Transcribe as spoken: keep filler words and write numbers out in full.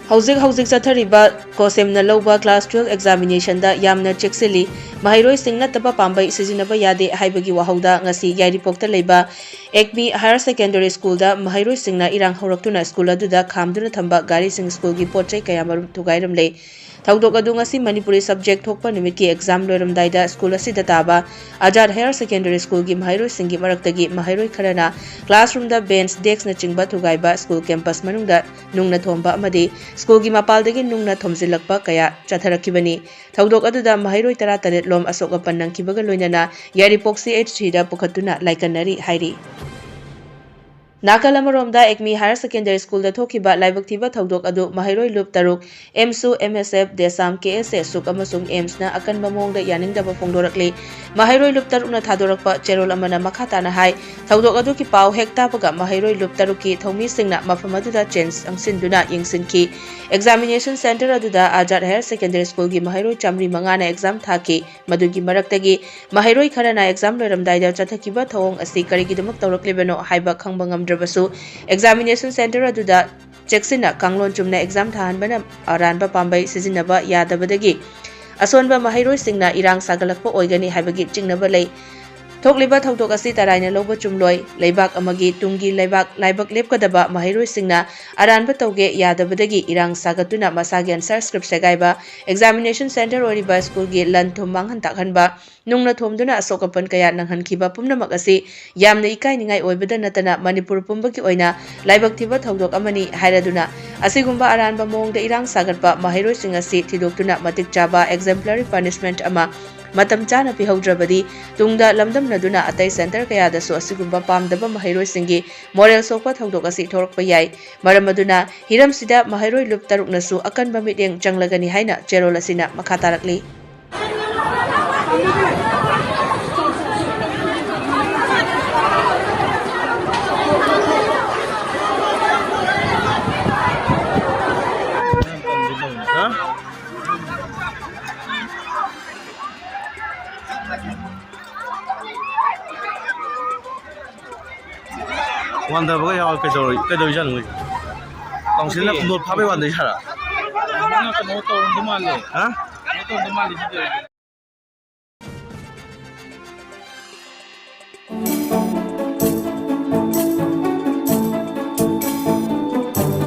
ꯍꯧꯖꯤꯛ ꯍꯧꯖꯤꯛ ꯆꯠꯊꯔꯤꯕ ꯀꯣꯁꯦꯝꯅ ꯂꯧꯕ class twelve examination ꯗ ꯌꯥꯝꯅ ꯆꯦꯛꯁꯤꯜꯂꯤ꯫ ꯃꯍꯩꯔꯣꯏꯁꯤꯡ ꯅꯠꯇꯕ ꯄꯥꯝꯕꯩ ꯁꯤꯖꯤꯟꯅꯕ ꯌꯥꯗꯦ ꯍꯥꯏꯕꯒꯤ ꯋꯥꯍꯧꯗ ꯉꯁꯤ ꯌꯥꯏꯔꯤꯄꯣꯛꯇ ꯂꯩꯕ ꯑꯦꯛꯃꯤ Higher Secondary School ꯗ ꯃꯍꯩꯔꯣꯏꯁꯤꯡꯅ ꯏꯔꯥꯡ ꯍꯧꯔꯛꯇꯨꯅ school ꯑꯗꯨꯗ ꯈꯥꯝꯗꯨꯅ ꯊꯝꯕ ꯒꯥꯔꯤꯁꯤꯡ, school ꯒꯤ ꯄꯣꯠ ꯆꯩ ꯀꯌꯥꯃꯔꯨꯝ ꯊꯨꯒꯥꯏꯔꯝꯂꯦ꯫ ꯊꯧꯗꯣꯛ ꯑꯗꯨ ꯉꯁꯤ ꯃꯅꯤꯄꯨꯔꯤ subject ꯊꯣꯛꯄ ꯅꯨꯃꯤꯠꯀꯤ exam ꯂꯣꯏꯔꯝꯗꯥꯏꯗ school ꯑꯁꯤꯗ ꯇꯥꯕ Azad Higher Secondary School ꯒꯤ ꯃꯍꯩꯔꯣꯏꯁꯤꯡꯒꯤ ꯃꯔꯛꯇꯒꯤ ꯃꯍꯩꯔꯣꯏ ꯈꯔꯅ classroom ꯗ bench, desk ꯅꯆꯤꯡꯕ ꯊꯨꯒꯥꯏꯕ, school campus ꯃꯅꯨꯡꯗ ꯅꯨꯡꯅ ꯊꯣꯝꯕ ꯑꯃꯗꯤ school ꯒꯤ ꯃꯄꯥꯜꯗꯒꯤ ꯅꯨꯡꯅ ꯊꯣꯝꯖꯤꯜꯂꯛꯄ ꯀꯌꯥ ꯆꯠꯊꯔꯛꯈꯤꯕꯅꯤ꯫ ꯊꯧꯗꯣꯛ ꯑꯗꯨꯗ ꯃꯍꯩꯔꯣꯏ ꯇꯔꯥꯇꯔꯦꯠ ꯂꯣꯝ ꯑꯁꯣꯛ ꯑꯄꯟ ꯅꯪꯈꯤꯕꯒ ꯂꯣꯏꯅꯅ ꯌꯥꯏꯔꯤꯄꯣꯛ C H C ꯗ ꯄꯨꯈꯠꯇꯨꯅ ꯂꯥꯏꯀꯠꯅꯔꯤ ꯍꯥꯏꯔꯤ꯫ ꯅꯥꯀꯜ ꯑꯃꯔꯣꯝꯗ ꯑꯦꯛꯃꯤ Higher Secondary School ꯗ ꯊꯣꯛꯈꯤꯕ ꯂꯥꯏꯕꯛ ꯊꯤꯕ ꯊꯧꯗꯣꯛ ꯑꯗꯨ ꯃꯍꯩꯔꯣꯏ ꯂꯨꯞ ꯇꯔꯨꯛ, AMSU, M S F, DESAM, K S A, SUK ꯑꯃꯁꯨꯡ AIMS ꯅ ꯑꯀꯟꯕ ꯃꯑꯣꯡꯗ ꯌꯥꯅꯤꯡꯗꯕ ꯐꯣꯡꯗꯣꯔꯛꯂꯤ꯫ ꯃꯍꯩꯔꯣꯏ ꯂꯨꯞ ꯇꯔꯨꯛꯅ ꯊꯥꯗꯣꯔꯛꯄ ꯆꯦꯔꯣꯜ ꯑꯃꯅ ꯃꯈꯥ ꯇꯥꯅ ꯍꯥꯏ, ꯊꯧꯗꯣꯛ ꯑꯗꯨꯒꯤ ꯄꯥꯎ ꯍꯦꯛ ꯇꯥꯕꯒ ꯃꯍꯩꯔꯣꯏ ꯂꯨꯞ ꯇꯔꯨꯛꯀꯤ ꯊꯧꯃꯤꯁꯤꯡꯅ ꯃꯐꯝ ꯑꯗꯨꯗ ꯆꯦꯟ ꯆꯪꯁꯤꯟꯗꯨꯅ ꯌꯦꯡꯁꯤꯟꯈꯤ꯫ Examination center ꯑꯗꯨꯗ Azad Higher Secondary School ꯒꯤ ꯃꯍꯩꯔꯣꯏ ꯆꯥꯃꯔꯤ ꯃꯉꯥꯅ exam ꯊꯥꯈꯤ꯫ ꯃꯗꯨꯒꯤ ꯃꯔꯛꯇꯒꯤ ꯃꯍꯩꯔꯣꯏ ꯈꯔꯅ exam ꯂꯣꯏꯔꯝꯗꯥꯏꯗ ꯆꯠꯊꯈꯤꯕ ꯊꯧꯑꯣꯡ ꯑꯁꯤ ꯀꯔꯤꯒꯤꯗꯃꯛ ꯇꯧꯔꯛꯂꯤꯕꯅꯣ ꯍꯥꯏꯕ ꯈꯪꯕ ꯉꯝꯗ꯭ꯔꯕꯁꯨ, examination center ꯑꯗꯨꯗ ꯆꯦꯛꯁꯤꯟꯅ ꯀꯥꯡꯂꯣꯟ ꯆꯨꯝꯅ exam ꯊꯥꯍꯟꯕꯅ ꯑꯔꯥꯟꯕ ꯄꯥꯝꯕꯩ ꯁꯤꯖꯤꯟꯅꯕ ꯌꯥꯗꯕꯗꯒꯤ ꯑꯁꯣꯟꯕ ꯃꯍꯩꯔꯣꯏꯁꯤꯡꯅ ꯏꯔꯥꯡ ꯁꯥꯒꯠꯂꯛꯄ ꯑꯣꯏꯒꯅꯤ ꯍꯥꯏꯕꯒꯤ ꯆꯤꯡꯅꯕ ꯂꯩ꯫ ꯊꯣꯛꯂꯤꯕ ꯊꯧꯗꯣꯛ ꯑꯁꯤ ꯇꯔꯥꯏꯅ ꯂꯧꯕ ꯆꯨꯝꯂꯣꯏ꯫ ꯂꯩꯕꯥꯛ ꯑꯃꯒꯤ ꯇꯨꯡꯒꯤ ꯂꯩꯕꯥꯛ ꯂꯥꯏꯕꯛ ꯂꯦꯞꯀꯗꯕ ꯃꯍꯩꯔꯣꯏꯁꯤꯡꯅ ꯑꯔꯥꯟꯕ ꯇꯧꯒꯦ ꯌꯥꯗꯕꯗꯒꯤ ꯏꯔꯥꯡ ꯁꯥꯒꯠꯇꯨꯅ ꯃꯁꯥꯒꯤ answer script ꯁꯦꯒꯥꯏꯕ, examination center ꯑꯣꯏꯔꯤꯕ school ꯒꯤ ꯂꯟ ꯊꯨꯝ ꯃꯥꯡꯍꯟ ꯇꯥꯛꯍꯟꯕ, ꯅꯨꯡꯅ ꯊꯣꯝꯗꯨꯅ ꯑꯁꯣꯛ ꯑꯄꯟ ꯀꯌꯥ ꯅꯪꯍꯟꯈꯤꯕ ꯄꯨꯝꯅꯃꯛ ꯑꯁꯤ ꯌꯥꯝꯅ ꯏꯀꯥꯏꯅꯤꯡꯉꯥꯏ ꯑꯣꯏꯕꯗ ꯅꯠꯇꯅ ꯃꯅꯤꯄꯨꯔ ꯄꯨꯝꯕꯒꯤ ꯑꯣꯏꯅ ꯂꯥꯏꯕꯛ ꯊꯤꯕ ꯊꯧꯗꯣꯛ ꯑꯃꯅꯤ ꯍꯥꯏꯔꯗꯨꯅ, ꯑꯁꯤꯒꯨꯝꯕ ꯑꯔꯥꯟꯕ ꯃꯑꯣꯡꯗ ꯏꯔꯥꯡ ꯁꯥꯒꯠꯄ ꯃꯍꯩꯔꯣꯏꯁꯤꯡ ꯑꯁꯤ ꯊꯤꯗꯣꯛꯇꯨꯅ ꯃꯇꯤꯛ ꯆꯥꯕ exemplary punishment ꯑꯃ ꯃꯇꯝ ꯆꯥꯅ ꯄꯤꯍꯧꯗ꯭ꯔꯕꯗꯤ, ꯇꯨꯡꯗ ꯂꯝꯗꯝꯅꯗꯨꯅ ꯑꯇꯩ center ꯀꯌꯥꯗꯁꯨ ꯑꯁꯤꯒꯨꯝꯕ ꯄꯥꯝꯗꯕ ꯃꯍꯩꯔꯣꯏꯁꯤꯡꯒꯤ moral ꯁꯣꯛꯄ ꯊꯧꯗꯣꯛ ꯑꯁꯤ ꯊꯣꯔꯛꯄ ꯌꯥꯏ꯫ ꯃꯔꯝ ꯑꯗꯨꯅ, ꯍꯤꯔꯝꯁꯤꯗ ꯃꯍꯩꯔꯣꯏ ꯂꯨꯞ ꯇꯔꯨꯛꯅꯁꯨ ꯑꯀꯟꯕ ꯃꯤꯠꯌꯦꯡ ꯆꯪꯂꯒꯅꯤ ꯍꯥꯏꯅ ꯆꯦꯔꯣꯜ ꯑꯁꯤꯅ ꯃꯈꯥ ꯇꯥꯔꯛꯂꯤ꯫ ꯋꯥꯟꯊꯕꯒ ꯌꯥꯎꯔ ꯀꯩꯗꯧꯔ-, ꯀꯩꯗꯧꯔꯤꯖꯥꯠꯅꯣ ꯃꯣꯏꯁꯦ? ꯀꯥꯎꯟꯁꯤꯜꯅ ꯅꯣꯠ ꯐꯥꯕꯩ ꯋꯥꯗꯩ ꯁꯥꯔ꯫ ꯅꯪꯅ ꯀꯩꯅꯣ ꯇꯧꯔꯝꯗꯧ ꯃꯥꯜꯂꯦ꯫ ꯍꯥ? ꯀꯩꯅꯣ ꯇꯧꯔꯝꯗꯧ ꯃꯥꯜꯂꯦ ꯁꯤꯗꯤ꯫